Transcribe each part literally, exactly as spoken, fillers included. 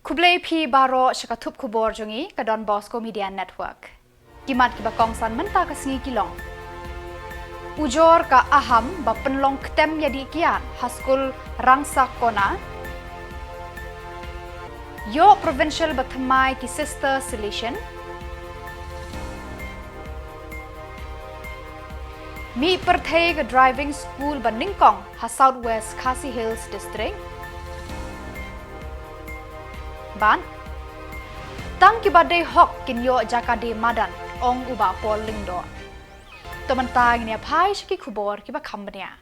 Khublei phi baroh sha ka thup khubor jong ngi ka Don Bosco Media Network. Ki mat kiba kongsan mynta ka sngi ki long: Ujor ka Aham ba pynlong ktem ïadih kiad ha skul Rangsakona. Ïoh Provincial ba thymmai ki Sister Salesian. Mih pyrthei ka driving school ba nyngkong ha South West Khasi Hills District. Bad tang kiba dei hok kin ïoh jaka die madan, ong u Bah Paul Lyngdoh. To mynta ngin ïa phai sha ki khubor kiba kham bniah.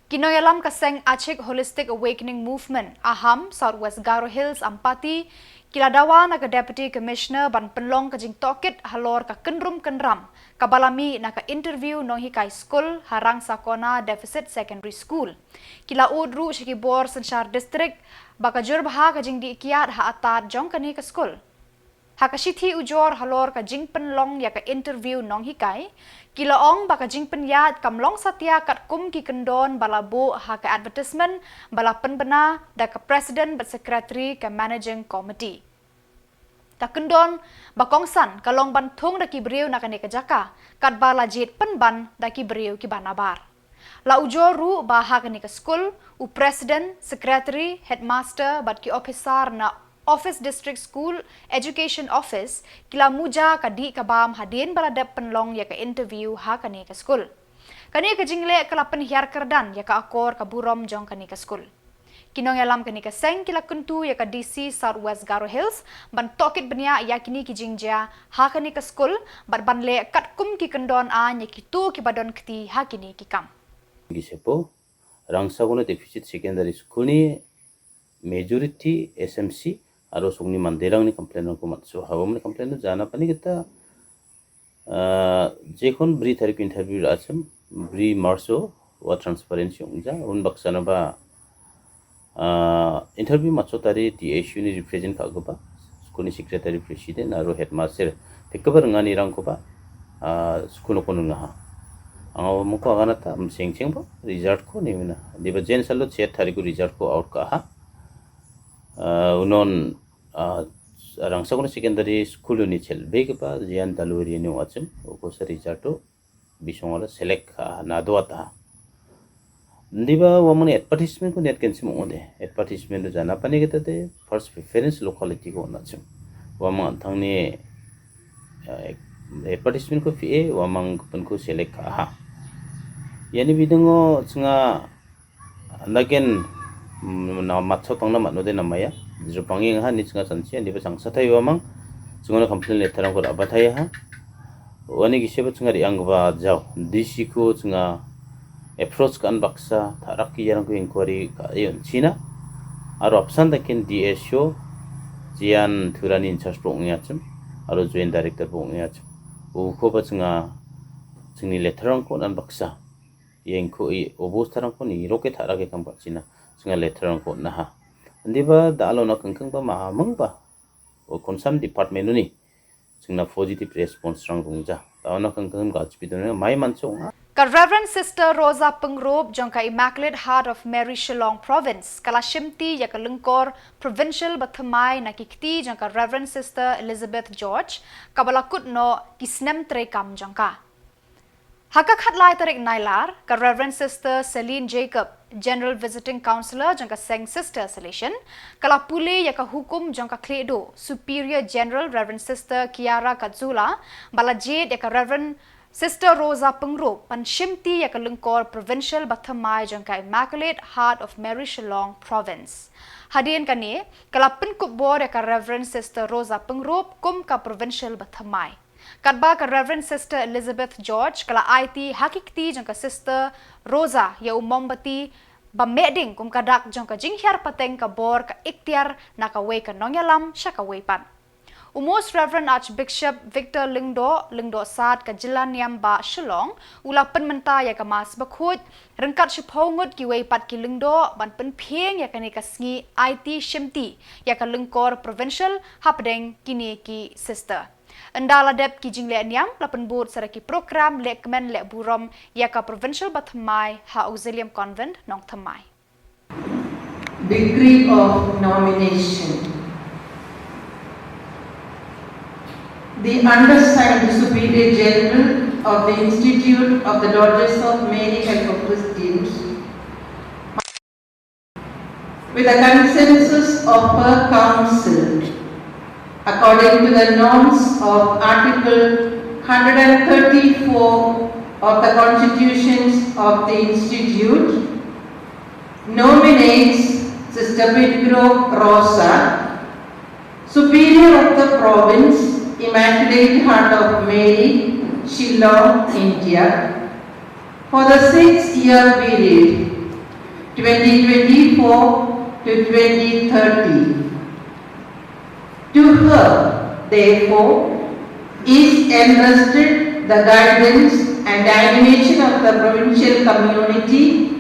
Ki nongïalam ka seng Achik Holistic Awakening Movement, Aham, South West Garo Hills, Ampati, ki la dawa na ka Deputy Commissioner ban pynlong ka jingtohkit halor ka kynrum kynram kaba la mih na ka interview nonghikai skul ha Rangsakona Deficit Secondary School. Ki la ud ruh sha ki bor synshar district ba ka jur bha ka jingdih kiad ha attad jong kane ka skul. Ha ka shithi ujor halor ka jingpynlong ïa ka interview nonghikai, ki la ong ba ka jingpynïaid kam long satia katkum ki kyndon ba la buh ha ka advertisement ba la pynbna da ka President bad Secretary ka Managing Committee. Ka kyndon ba kongsan ka long ban thung da ki briew na kane ka jaka, katba la jied pynban da ki briew kiba nabar. La ujor ruh ba ha kane ka skul, u President, Secretary, Headmaster bad ki officer na Office District School Education Office ki la muja ka dih ka bam hadien ba la dep pynlong ïa ka interview ha kane ka skul. Kane ka jingleh ka la pynhiar kyrdan ïa ka akor ka burom jong kane ka skul. Ki nongïalam kane ka seng ki la kyntu ïa ka D C South West Garo Hills ban tohkit bniah ïa kine ki jingjia ha kane ka skul bad ban leh katkum ki kyndon aiñ ïa kito kiba don kti ha kine ki kam. Ki sepo, Rangsakona Deficit Secondary School ni majority S M C, aro sungni manderang ni complain ko matso hawa mani complain jana pani kita, ah, jekon bri tarik interview la acham, bri marso wa transparency ong ja, un baksana ba, ah, interview matso tari T S U ni represent ka gaba, school ni secretary president, aro headmaster, pekabar ngani rang ko ba, ah, school ko nunga ha. Anga mko agana ta, mseng cheng ba, result ko ni mina. Di ba jen salo chet tari ko result ko out ka ha. Ah, unon, ah, Rangsakona Secondary School ni chel. Be ke pa, jian taluri ni wachim, uko sa result to, bisong ala select ha, na dua ta. Ndi ba wamang ni advertisement ko niat ken sim ode. Advertisement do jana pani kita te first preference locality ko na sim. Wamang thang ni, eh, advertisement ko fi e, wamang pen ko select ha. Yani bidango singa nagen, mm, na matso tang na mat node na maya. Jupang ing ha ni singa sanchi, ndi ba sang satai wamang. Singa na complain letter ko da batai ha. Wani ki sheba chunga ri ang ba jaw. D C ko chunga approach kan baksa, tharak ki yarang ko inquiry ka yon China. Aro apsan da ken D S O, jian thurani in charge pong ya chim. Aro joint director pong ya chim. U ko ba chunga, chungni letter ko nan baksa. Yang ko i obos tarang ko ni roke tharak ke kam ba China. Chunga letter ko na ha. Ndi ba da alo na kengkeng ba ma mang ba. O concern department ni. Chungna positive response rang rung ja. Tauna kangkang ka chipidon mai man chong. Ka Reverend Sister Rosa Pyngrope jong ka Immaculate Heart of Mary Shillong Province ka la shimti ïa ka lyngkor provincial ba thymmai na ki kti jong ka Reverend Sister Elizabeth George, kaba la kut noh ki snem treikam jong ka. Ha ka khatlai tarik Nailar, ka Reverend Sister Celine Jacob, General Visiting Counselor jong ka seng Sister Salesian, ka la pule ïa ka hukum jong ka khlieh duh, Superior General Reverend Sister Kiara Katsula, ba la jied ïa ka Reverend Sister Rosa Pyngrope ban shimti ïa ka lyngkor provincial ba thymmai jong ka Immaculate Heart of Mary Shillong Province. Hadien kane, ka la pynkup bor ïa ka Reverend Sister Rosa Pyngrope kum ka provincial ba thymmai. Katba ka Reverend Sister Elizabeth George ka la aiti ha ki kti jong ka Sister Rosa ïa u mombati ba meh ding kum ka dak jong ka jinghiar pateng ka bor ka iktiar na kawei ka nongïalam sha kawei pat. U Most Reverend Archbishop Victor Lyngdoh, Lyngdoh Sad ka jylla niam ba Shillong, u la pynmynta ïa ka Mass Bakhuid ryngkat shiphew ngut kiwei pat ki lyngdoh ban pynphieng ïa kane ka sngi aiti shimti ïa ka lyngkor provincial hapdeng kine ki sister. Ynda la dep ki jingleh niam, la pynbud sa da ki program leh kmen leh burom ïa ka provincial ba thymmai ha Auxilium Convent Nongthymmai. Decree of nomination. The undersigned, the Superior General of the Institute of the Daughters of Mary Help of Christians, with the consensus of her council, according to the norms of Article hundred and thirty-four of the Constitutions of the Institute, nominates Sister Pedro Rosa, Superior of the Province, Immaculate Heart of Mary, Shillong, India, for the six-year period, twenty twenty-four to twenty thirty. To her, therefore, is entrusted the guidance and animation of the provincial community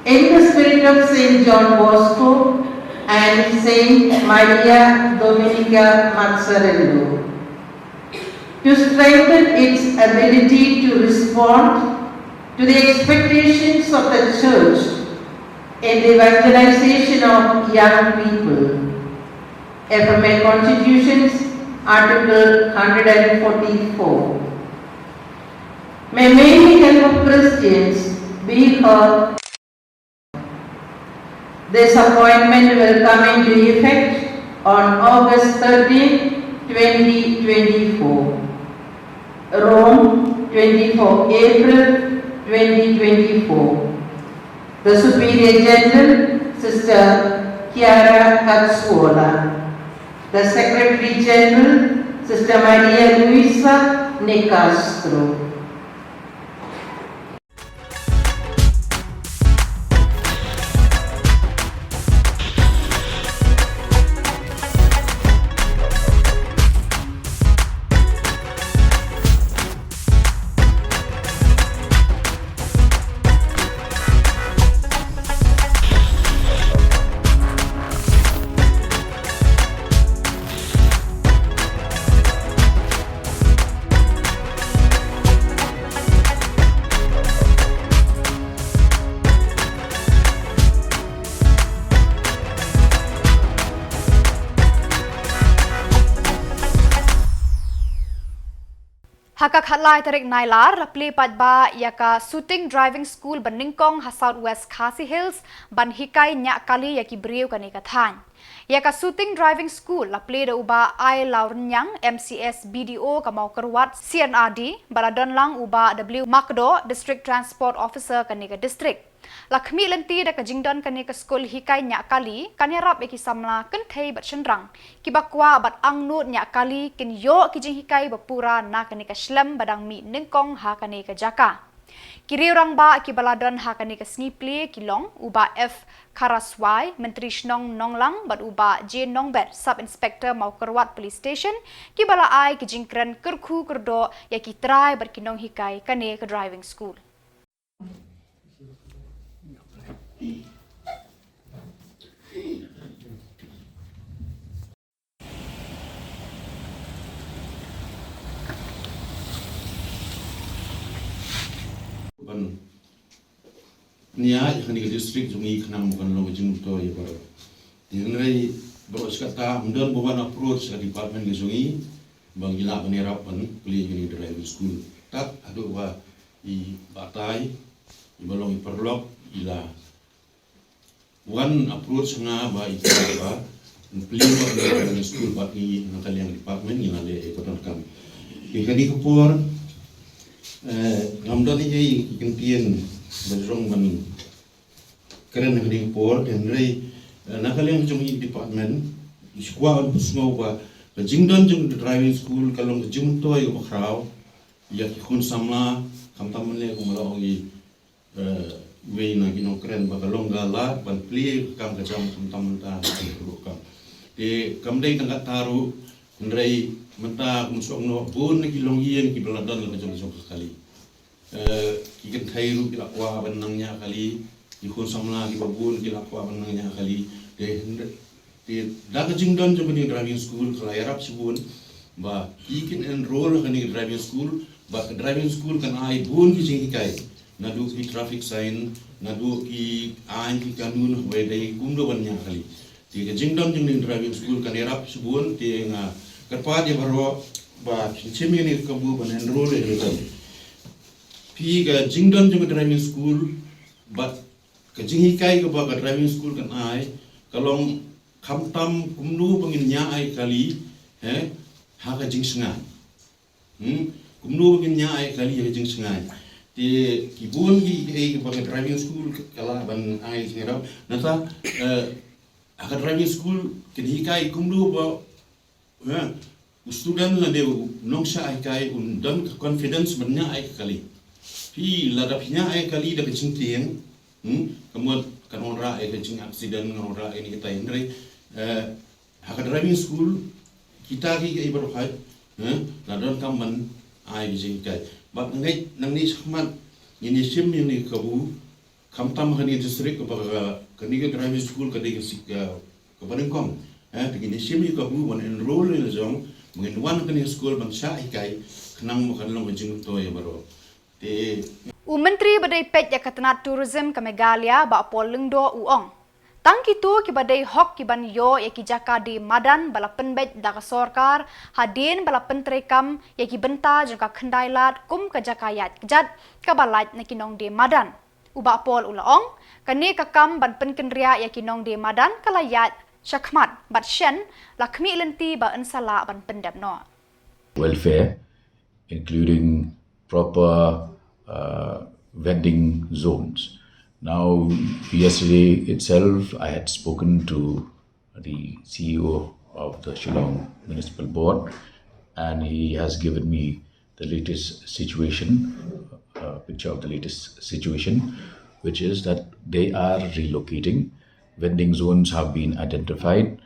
in the spirit of Saint John Bosco and Saint Maria Dominica Mazzarello, to strengthen its ability to respond to the expectations of the Church in the evangelization of young people. F M A Constitutions, Article hundred and forty-four. May Mary Help of Christians be her. This appointment will come into effect on August thirteenth, twenty twenty-four. Rome, twenty-four April twenty twenty-four. The Superior General, Sister Chiara Cazzuola. The Secretary General, Sister Maria Luisa Nicastro. Ha ka khatlai tarik Nailar la plie paidbah ïa ka Suting Driving School ba nyngkong ha South West Khasi Hills ban hikai ñiah kali ïa ki briew kane ka thaiñ. Ïa ka Suting Driving School la plie da u Bah Ailawr Niang, M C S B D O ka Mawkyrwat C&RD, ba la don lang u Bah W Makdo, District Transport Officer kane ka district. La khmih lynti da ka jingdon kane ka skul hikai ñiah kali, kan ïarap ïa ki samla kynthei bad shynrang kiba kwah ban angnud ñiah kali kin ïoh ki jinghikai ba pura na kane ka shlem ba dang mih nyngkong ha kane ka jaka. Ki riew rangbah kiba la don ha kane ka sngi plie ki long u Bah F Kharaswai, Myntri Shnong Nonglang, bad u Bah J Nongbet, Sub Inspector Mawkyrwat Police Station, kiba la ai ki jingkren kyrkhu kyrdoh ïa ki trai bad ki nonghikai kane ka driving school. Ban nia ïa kane ka district jong ngi khnang ba kan long ka jingmyntoi ïa baroh. Te hynrei baroh shi katta ym don ba wan approach sha ka department ka jong ngi ba ngi lah ban ïarap ban plie ïa kane ka driving school. Tad haduh ba i batai, iba long i paralok, i la wan approach nga ba i kyrpad ba plie ïa kane ka driving school, bad ngi na ka liang department ngi la leh ïa ka donkam. Te ha kane ka por, eh, ngam don ei ei ki kyntien ba jrong ban kren ha kane ka por, te hynrei, eh, na ka liang jong i department, i kwah ban pynsngew ba ka jingdon jong ka driving school ka long ka jingmyntoi kaba khraw ïa ki khun samla, khamtam mynne kumba la ong i, eh, wei na ki nongkren ba ka long ka lad ban plie ka kam ka jam khamtam mynta ka ruh kam. Te kam dei tang katta ruh, hynrei mynta kum song noh bun na ki longïing kiba la don la ka jong ka jong ka kali. Eh, ki kynthei ruh ki la kwah ban nang ñiah kali, ki khun samla kiba bun ki la kwah ban nang ñiah kali. Te hynrei te da ka jingdon jong kane ka driving school ka la ïarap shibun ba ki kin enroll ha kane ka driving school, ba ka driving school kan ai bun ki jinghikai, naduh ki traffic sign, Naduh ki aiñ ki kanun hawei dei kumno ban ñiah kali. Te ka jingdon jong kane ka driving school kan ïarap shibun, te nga kyrpad ïa baroh ba phin shim ïa kane ka kabu ban enroll ïa kane ka. Phi, ka jingdon jong ka driving school bad ka jinghikai kaba ka driving school kan ai, ka long khamtam kumno ba ngin ñiah ai kali, eh, ha ka jingshngaiñ. Hmm? Kumno ba ngin ñiah ai kali ha ka jingshngaiñ. Te ki bun ki, eh, kaba ka driving school ka lah ban ai jingïarap. Nangta, eh, ha ka driving school kin hikai kumno ba, eh, u student lane u nongshah hikai un don ka confidence ban ñiah ai kali. Phi, lada phi ñiah ai kali da ka jingtieng, hmm, ka mut kan wanrah ïa ka jingaccident, kan wanrah ïa kine kitai, hynrei, eh, ha ka driving school kita ki, ki baroh hi, eh, la donkam ban ai ka jinghikai. Bad nga ngeit nangne shakhmat ngin ïa shim ïa kane ka kabu, khamtam ha kane ka district kaba ka, kane ka driving school ka dei ka sik, ka, kaba nyngkong. Eh, te ngin ïa shim ïa ka kabu ban enroll ïa la jong, ba ngin wan ha kane ka school ban shah hikai, khnang ba kan long ka jingmyntoi ïa baroh. Te u Myntri ba dei peit ïa ka tnat tourism ka Meghalaya, Bah Paul Lyngdoh, u ong, tang kito kiba dei hok ki ban ïoh ïa ki jaka die madan ba la pynbeit da ka sorkar, hadien ba la pyntreikam ïa ki bynta jong ka Khyndailad kum ka jaka ïaid kjat kaba lait na ki nongdie madan. U Bah Paul u la ong, kane ka kam ban pynkynriah ïa ki nongdie madan ka la ïaid shakhmat, bad shen la khmih lynti ba yn sa lah ban pyndep noh. Welfare, including proper, uh, vending zones. Now, yesterday itself, I had spoken to the C E O of the Shillong Municipal Board, and he has given me the latest situation, uh, picture of the latest situation, which is that they are relocating. Vending zones have been identified.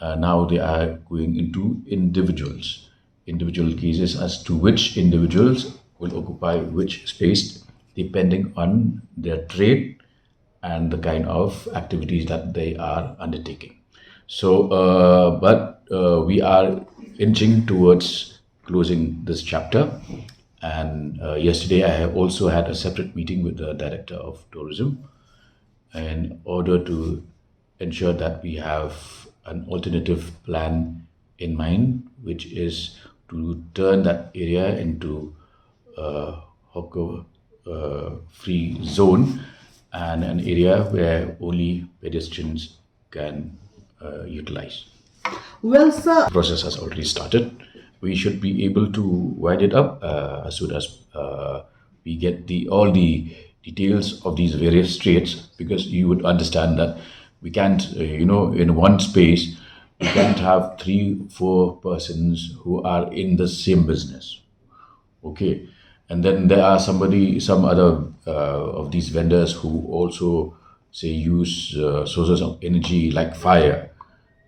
Uh, now they are going into individuals, individual cases as to which individuals will occupy which space depending on their trade and the kind of activities that they are undertaking. So, uh, but, uh, we are inching towards closing this chapter. And, uh, yesterday, I have also had a separate meeting with the Director of Tourism in order to ensure that we have an alternative plan in mind, which is to turn that area into a hawker, uh, free zone and an area where only pedestrians can, uh, utilize. Well, sir. Process has already started. We should be able to wind it up, uh, as soon as, uh, we get the, all the details of these various trades, because you would understand that we can't, uh, you know, in one space, we can't have three, four persons who are in the same business. Okay. And then there are somebody, some other, uh, of these vendors who also, say, use, uh, sources of energy like fire.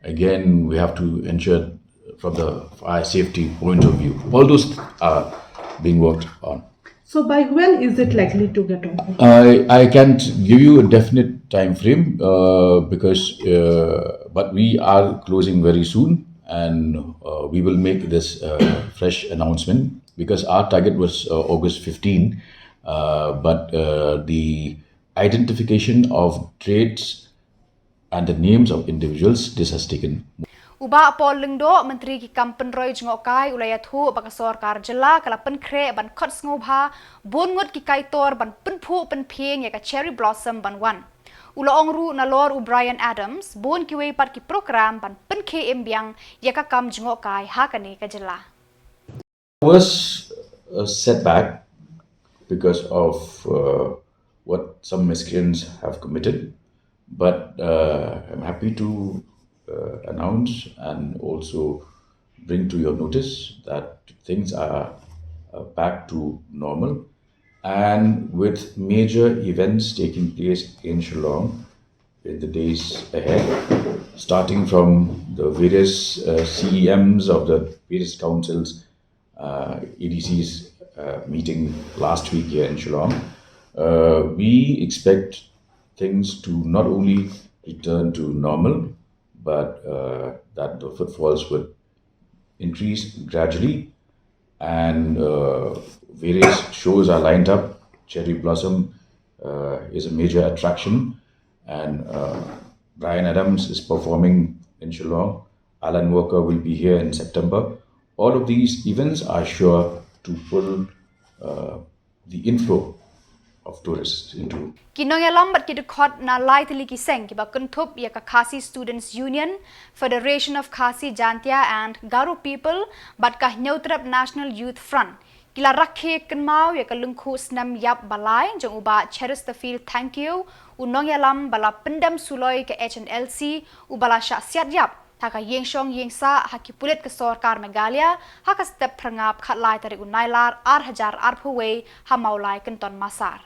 Again, we have to ensure from the fire safety point of view. All those are being worked on. So by when is it likely to get open? I, I can't give you a definite time frame, uh, because, uh, but we are closing very soon, and, uh, we will make this, uh, fresh announcement, because our target was, uh, August fifteen, uh, but, uh, the identification of trades and the names of individuals, this has taken. U Bah Paul Lyngdoh, Myntri ki kam pynroi jngohkai, u la ïathuh ba ka sorkar jylla ka la pynkhreh ban khot sngewbha bun ngut ki kaitor ban pynphuh pynphieng ïa ka Cherry Blossom ban wan. U la ong ruh nalor u Bryan Adams, bun kiwei pat ki prokram ban pynkhie im biang ïa ka kam jngohkai ha kane ka jylla. There was a setback because of, uh, what some miscreants have committed, but, uh, I'm happy to, uh, announce and also bring to your notice that things are, uh, back to normal, and with major events taking place in Shillong in the days ahead, starting from the various, uh, C E Ms of the various councils, uh, A D Cs, uh, meeting last week here in Shillong. Uh, we expect things to not only return to normal, but, uh, that the footfalls would increase gradually, and, uh, various shows are lined up. Cherry Blossom, uh, is a major attraction, and uh, Bryan Adams is performing in Shillong. Alan Walker will be here in September. All of these events are sure to pull uh, the inflow of tourists into. Ki nongïalam bad ki dkhot na lai tylli ki seng kiba kynthup ïa ka Khasi Students Union, Federation of Khasi Jaintia and Garo People bad ka Hynñiewtrep National Youth Front ki la rakhe kynmaw ïa ka lyngkhuh snem ïap ba lai jong u Bah Cheristerfield Thangkhiew, u nongïalam ba la pyndem suloi ka H N L C, uba la shah siat ïap ha ka ïing shong ïing sah ha ki pulit ka sorkar Meghalaya ha ka step phyrngap khatlai tarik u Nailar ar hajar arphew wei ha Mawlai Kynton Massar.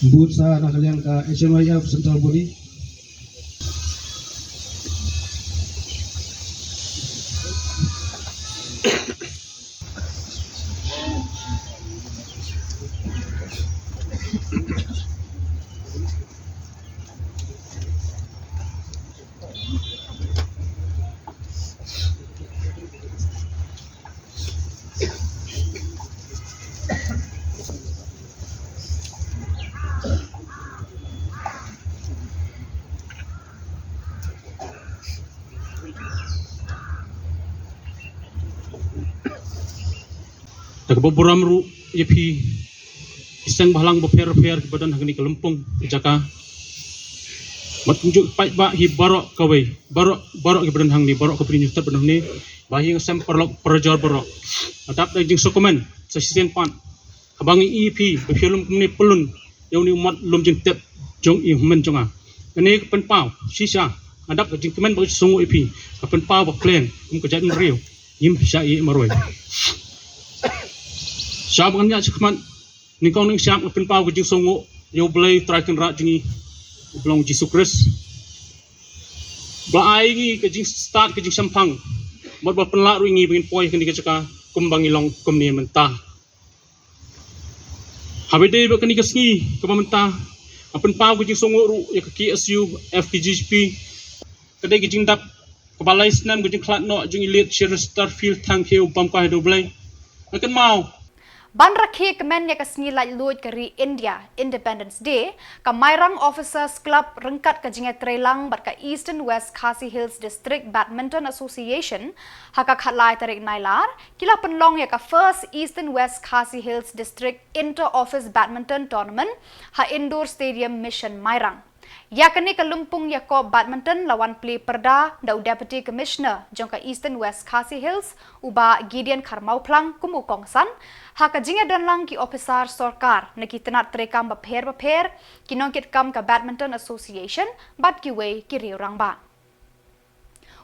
Bud sa na ka liang ka H N Y F Central Body. Da kaba burom ruh ïa phi ki seng bhalang bapher bapher kiba don ha kane ka lympung ka jaka. Bad kumjuh paidbah hi baroh kawei, baroh, baroh kiba don hangne, baroh ka Bri Hynñiewtrep ba don hangne, ba hi nga sngewbha paralok parajor baroh. Nga dap da jingsngewkmen sa shisien pat, haba nga ïohi ïa phi ba phi lum kumne pyllun ïa une u mat lum jingtip jong i hynmen jong nga. Kane ka pynpaw shisha, nga dap ka jingkmen bad ka jingsngewnguh ïa phi, ka pynpaw ba khlem kum ka jaitbynriew ngim shah ïeh marwei. Sha ba ngan ïaid shakhmat, nyngkong nyngshap nga pynpaw ka jingsngewnguh ïa U Blei Trai Kynrad jong ngi, uba long U Jisu Khrist, ba ai ngi ka jingstad ka jingshemphang bad ba pynlah ruh ïa ngi ba ngin poi ha kane ka jaka kumba ngi long kumne mynta. Haba ïadei bad kane ka sngi kaba mynta, nga pynpaw ka jingsngewnguh ruh ïa ka K S U F K J G P. Ka dei ka jingdap kaba lai snem ka jingkhlad noh jong i Late Cheristerfield Thangkhiew bam kwai ha U Blei. Nga kynmaw. Ban rakhe kmen ïa ka sngi laitluid ka ri India, Independence Day, ka Mairang Officers Club ryngkat ka jingïatreilang bad ka Eastern West Khasi Hills District Badminton Association, ha ka khatlai tarik Nailar, ki la pynlong ïa ka First Eastern West Khasi Hills District Inter Office Badminton Tournament ha Indoor Stadium Mission Mairang. Ïa kane ka lympung ïakop badminton la wan plie pyrda da u Deputy Commissioner jong ka Eastern West Khasi Hills, u Bah Gideon Kharmawphlang kum u kongsan, ha ka jingïadonlang ki ophisar sorkar na ki tnat treikam bapher bapher, ki nongkitkam ka Badminton Association bad kiwei ki riew rangbah.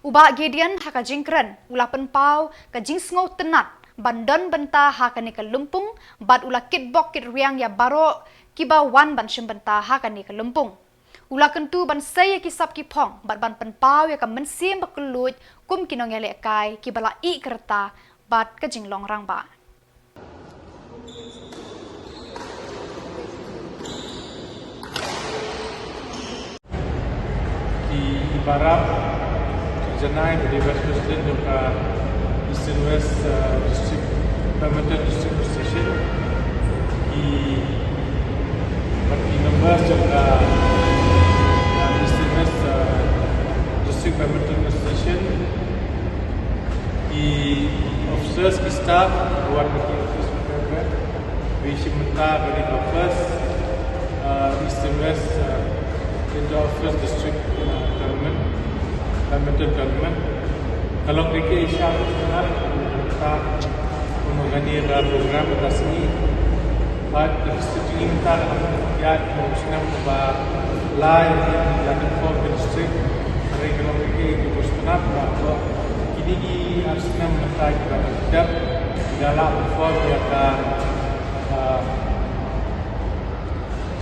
U Bah Gideon ha ka jingkren u la pynpaw ka jingsngewtynnat ban don bynta ha kane ka lympung bad u la kitbok kitrwiang ïa baroh kiba wan ban shim bynta ha kane ka lympung. U la kyntu ban sei ïa ki sap ki phong bad ban pynpaw ïa ka mynsiem bakluid kum ki nongïalehkai kiba la ïeh ka rta bad ka jinglong rangbah. Ki Ibarap, Janai, bad Vice President jong ka Eastern West, uh, District, Badminton District Association. Ki, bad ki members jong ka, uh, Eastern West, uh, District Badminton Association. Ki officers, ki staff, wan ki office member, ba shim bynta ha kane ka first, uh, Eastern West, uh, Inter Office District, uh, Tournament, Badminton Tournament. Ka long kane ka shisha ka snem, ka kumno kane ka program ka sngi. Bad ka district jong ngi mynta ka long ka snem kaba lai ïa ka form ka district. Hynrei ka long kane ka snem ba kine ki ar snem mynta kiba dep, ki la lah perform ïa ka, ah,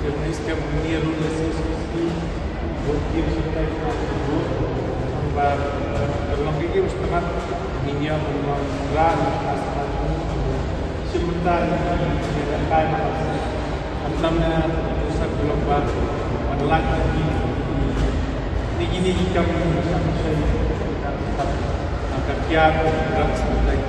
Jong ngi skhem ngi ruh ngi sngewsih bad ki ruh sngewsih bad, eh, ka long kaei kaei ba sngewtynnat ngi ïa ban long ran ka sngewtynnat shim bynta ngi ngi ïa kai ma ka sngewtynnat. Khamtam na ka sngewtynnat ka long ba ban lait ngi ngi ngi kam ka kiar ka sngewtynnat.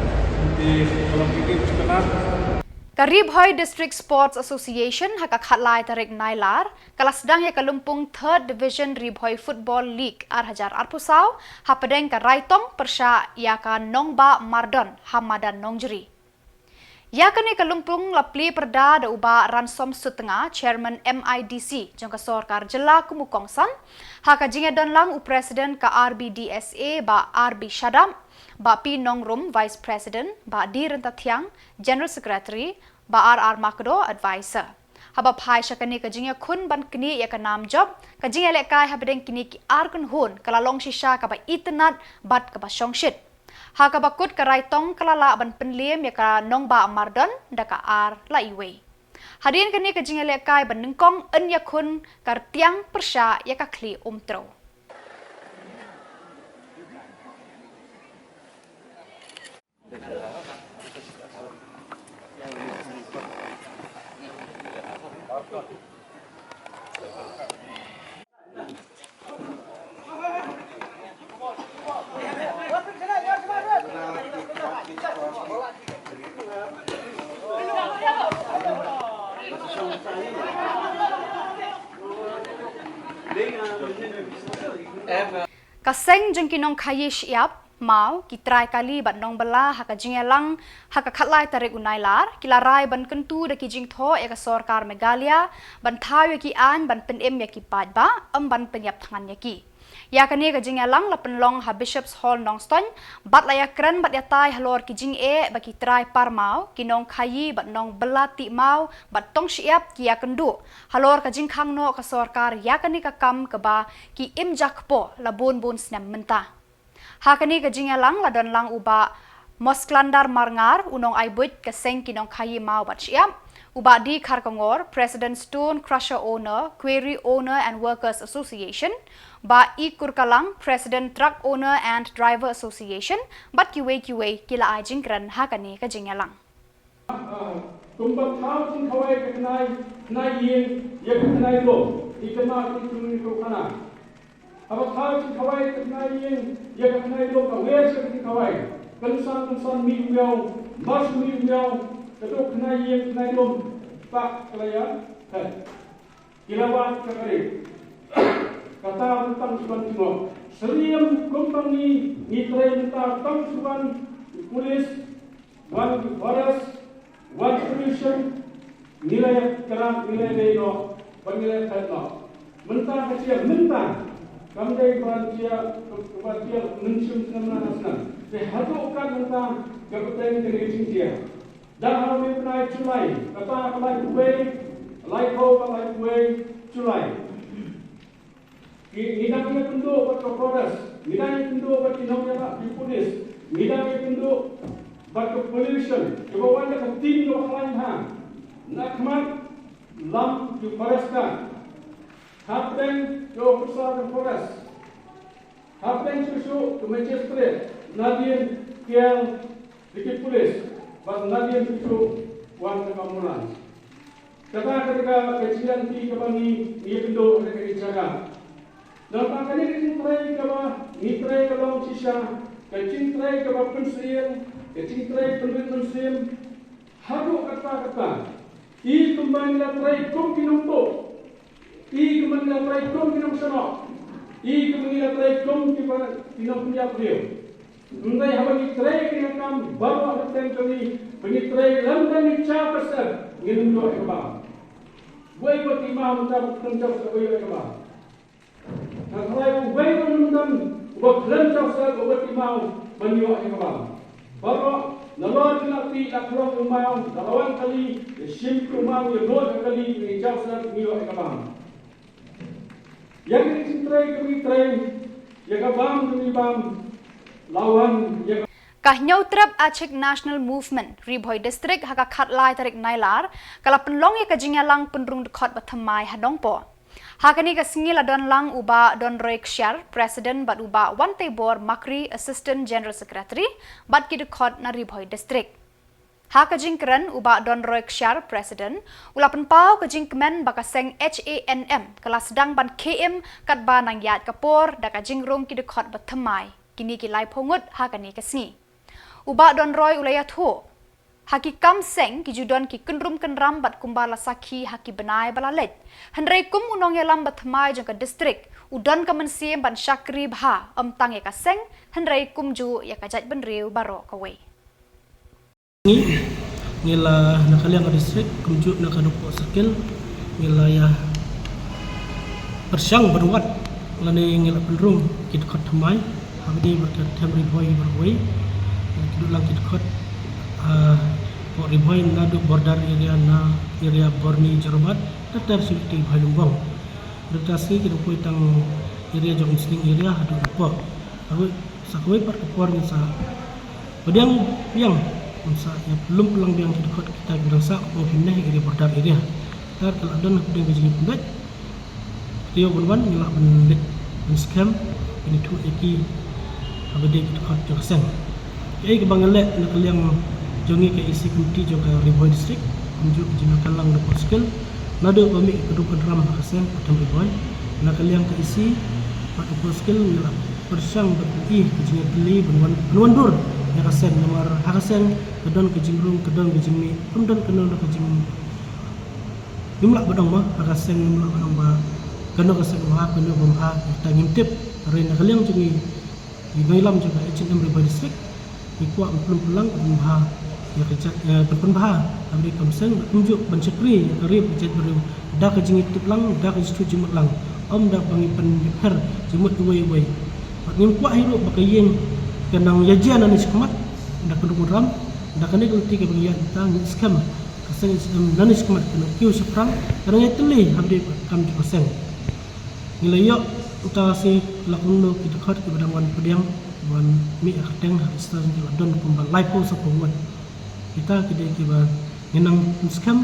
Te ka long kaei kaei ba sngewtynnat. Ka Ri Bhoi District Sports Association ha ka khatlai tarik Nailar ka la sdang ïa ka lympung Third Division Ri Bhoi Football League ar hajar arphew saw hapdeng ka Raitong pyrshah ïa ka Nongbah Mardon ha madan Nongjri. Ïa kane ka lympung la plie pyrda da u Bah Ransom Sutnga, Chairman M I D C jong ka sorkar jylla kum u kongsan ha ka jingïadonlang u President ka R B D S A Bah R B Shadap, Bah P Nongrum, Vice President, Bah D Ryntathiang, General Secretary, Bah R R Makdo, Advisor. Haba phai sha kane ka jingïakhun ban knieh ïa ka nam jop, ka jingïalehkai hapdeng kine ki ar kynhun ka la long shisha kaba itynnat bad kaba shongshit. Ha kaba kut ka Raitong ka la lah ban pynliem ïa ka Nongbah Mardon da ka ar la iwei. Hadien kane ka jingïalehkai ba nyngkong, yn ïakhun ka Rtiang pyrshah ïa ka Khlieh Umtrew. Ka seng jong ki nongkhaii shyiap maw, ki trai kali bad nongbylla ha ka jingïalang ha ka khatlai tarik u Nailar ki la rai ban kyntu da ki jingthoh ïa ka sorkar Meghalaya ban thaw ïa ki aiñ ban pynim ïa ki paidbah, ym ban pynïap thngan ïa ki. Ïa kane ka jingïalang la pynlong ha Bishop's Hall Nongstoiñ bad la ïakren bad ïatai halor ki jingeh ba ki trai par maw, ki nongkhaii bad nongbylla tih maw bad tong shyiap ki ïakynduh halor ka jingkhang noh ka sorkar ïa kane ka kam kaba ki im jakpoh la bun bun snem mynta. Ha kane ka jingïalang la don lang u Bah Mosklandar Marngar, u nongai buit ka seng ki nongkhaii maw bad shyiap, u Bah D Kharkongor, President Stone Crusher Owner, Quarry Owner and Workers Association, Bah E Kurkalang, President Truck Owner and Driver Association, bad kiwei kiwei ki la ai jingkren ha kane ka jingïalang. Ah, kumba thaw jingkhawai ka khnai, khnai ïing ïa ka khnai lum, i kynmaw ki kyntu ki kyntu khana. Haba thaw jingkhawai ka khnai ïing ïa ka khnai lum, ka wer sha ka jingkhawai. Kynsan kynsan mih u miaw, mar shu mih u miaw, ka duk khnai ïing khnai lum, ta ka la ïa. Hei. Ki la wad ka ri. Kata tang shu wan jngoh. Syriem kum tang ngi, ngi trei mynta tang shu wan pulis, wan forest, wan pollution, ngi la ïa kyrpad, ngi la ïa dei noh, ban ngi la ïa kyrpad noh. Mynta ka jia, mynta, kam dei ban jia, ban jia, mynshim snem na snem. Te haduh kat mynta, ka bteng ka dei jingjia. Da ha u bnai July, kata ka lai uwei, lai ko ka lai uwei July. Ngi, ngi dang ïakynduh bad ka forest, ngi dang ïakynduh bad ki nongïalam ki pulis, ngi dang ïakynduh bad ka pollution, kiba wan da ka team kaba khlaiñ bha. Na khmat lam ki forest guard. Hapdeng ki officer ka forest. Hapdeng shuh shuh ki magistrate, nadien kiar da ki pulis, bad nadien shuh shuh wan ka ambulance. Kata ka dei ka jingïaid kaba ngi, ngi ïakynduh ha kane ka jaka. Nangta kane ka jingtrei kaba ngi trei ka long shisha ka jingtrei kaba pynsyier, ka jingtrei pynrit mynsiem. Haduh katta katta, i kumba ngi la trei kum ki nongtuh, i kumba ngi la trei kum ki nongshano. Ïa kaba ngi la trei kum ki ba ki nongpynïap briew. Hynrei haba ngi trei ïa ka kam baroh ha ka kyrteng jong ngi, ba ngi trei lem bad ngi jaw ka sep, ngin ym ïoh ïa ka bam. Uwei uba khlem jaw sep, uwei ïoh ïa ka bam. Nga kyrpad uwei uba khlem jaw sep, uba khlem jaw sep, uba khlem jaw sep, ban ïoh ïa ka bam. Baroh, nalor ki la tih, la khlong u maw, la wan kali, ïa shim u maw, ïa nud kali, ngi jaw sep, ngi ïoh ïa ka bam. Ïa ka jingtrei ka jingtrei, ïa ka bam ka jingbam, la wan, ïa ka Ka Hynñiewtrep Achik National Movement, Ri Bhoi District, ha ka khatlai tarik Nailar, ka la pynlong ïa ka jingïalang pynrung dkhot bathymmai ha Nongpoh. Ha kane ka sngi la don lang u Bah Donroy Kshiar, President, bad u Bah Wanteibor Makri, Assistant General Secretary, bad ki dkhot na Ri Bhoi District. Ha ka jingkren, u Bah Donroy Kshiar, President, u la pynpaw ka jingkmen ba ka seng H A N M ka la sdang ban khie im katba nang ïaid ka por da ka jingrung ki dkhot bathymmai, kine ki laiphew ngut ha kane ka sngi. U Bah Donroy u la ïathuh, ha ki kam seng ki ju don ki kynrum kynram bad kumba la sakhi ha ki bnai ba la leit. Hynrei kum u nongïalam bathymmai jong ka district, u don ka mynsiem ban shakri bha, ym tang ïa ka seng, hynrei kumjuh ïa ka jaitbynriew baroh kawei. Ngi, ngi la na ka liang ka district, kumjuh na ka Nongpoh Circle, ngi la ïa pyrshang ban wad, lane ngi la pynrung ki dkhot thymmai, ha kaba ïadei bad ka them Ri Bhoi baroh kawei, ki dkhot lang ki dkhot, ah, hapoh Ri Bhoi naduh border area na area Borni Jorabat, ter ter sha Ri Bhoi Lumbong. Bad ka sngi ki dang poi tang area jong Umsning area haduh Nongpoh. Haba sa kawei pat ka por ngin sa pdiang biang, ngin sa ïa pynlum pynlang biang ki dkhot kita kiba dang sah, ka por phin neh area border area. Ter ka la don hapdeng ka jingïapynbeit. Te ïoh ban wan ngi lah ban leit ban skhem, ban ïathuh ïa ki haba dei ki dkhot jong ka seng. Kaei kaba ngi leh na ka liang jong ngi ka E C committee jong ka Ri Bhoi District, kumjuh ka jingïalang Nongpoh Circle, naduh ba mih ka kynrum kynram ha ka seng ka them Ri Bhoi, na ka liang ka E C bad Nongpoh Circle ngi la pyrshang bad ngi ka jingïatylli ban wan, ban wandur ïa ka seng namar ha ka seng ka don ka jingrung, ka don ka jingmih, kam don kano kano ka jing Ngim lah ban ong ba ha ka seng, ngim lah ban ong ba kano ka seng ba bha, kano ba bha, kata ngim tip. Hynrei na ka liang jong ngi, ngi nongïalam jong ka H A N M Ri Bhoi District, ngi kwah ban pynlong pynlang ban bha ïa ka jait, eh, ban pynbha ha ka kam seng, kumjuh ban shakri ïa ka ri bad ka jaitbynriew da ka jingïatip lang, da ka jingtip jingmut lang, ym da ba ngi pynïapher jingmut uwei uwei. Bad ngim kwah hi ruh ba ka ïing ka nang ïa jia nangne shakhmat da ka kynrum kynram, da kane ka lynti kaba ngi ïaid mynta ngi skhem ka seng H A N M nangne shakhmat ka nang kiew shaphrang, ka nang ïatylli hapdeng ka kam jong ka seng. Ngi la ïoh uta ka sngi la kumno ki dkhot kiba dang wan pdiang, wan mih ha ka kyrteng ha ka register, ki la don kumba laiphew saphew ngut. Kita ki dei kiba ngi nang pynskhem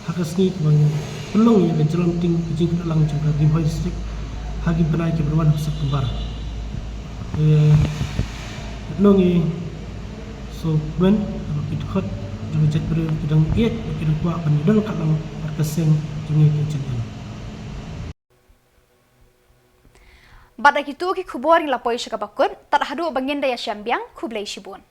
ha ka sngi kaba ngi pynlong ïa ka jingïalang, ka jingïalang jong ka Ri Bhoi District ha ki bnai kiba wan ha September. Eh, ngi sngewbha ba ki dkhot jong ka jaitbynriew ki dang ïeit, ki dang kwah ban ïadon katlang bad ka seng jong ngi ka H A N M. Bad da kito ki khubor ngi la poi sha kaba kut, tad haduh ba ngin da ïashem biang, khublei shibun.